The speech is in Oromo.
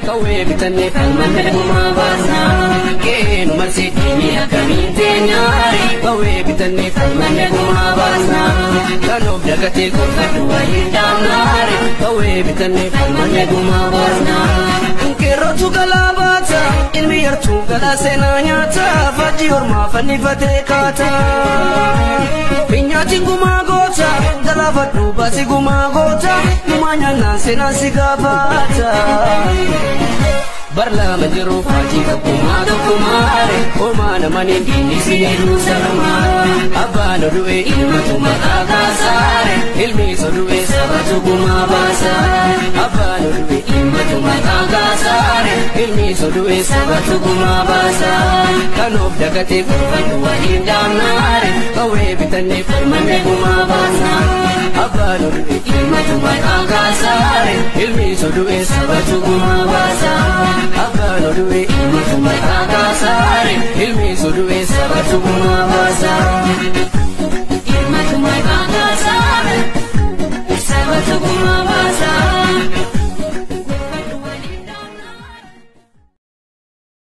Qawwee bitannee falmanne gumaa baasna. Keenu marsee diinii akkamiin teenyaare? Qawwee bitannee falmanne gumaa baasna. Kan of dagatee gorfadhu waliin dhaabnaare. Qawwee bitannee falmanne gumaa baasna. Qeerrootu galaa baata, ilmi yartuu galaa seenaa nyaata, faajjii ormaa fannifatee kaata. Minyaatiin gumaa goota, galaafadhu baasi gumaa goota, gumaa nyaannaan seenaan si gaafata. Barlaama jiru faajii tokkummaa tokkummaare, homaa namanii diinni si hedduu salumaa. Abbaan odu'e ilmatu maqaa kaasaare, ilmi sodu'e sabatu gumaa baasa. Abbaan odu'e ilmatu maqaa kaasaare, ilmi sodu'e sabatu gumaa baasa. Kan of dagatee gorfadhu waliin dhaabnaare, qawwee bitannee falmanne gumaa baasna. Abbaan odu'e ilmatu maqaa kaasaare, ilmi sodu'e sabatu gumaa baasa. Abbaan odu'e ilmatu maqaa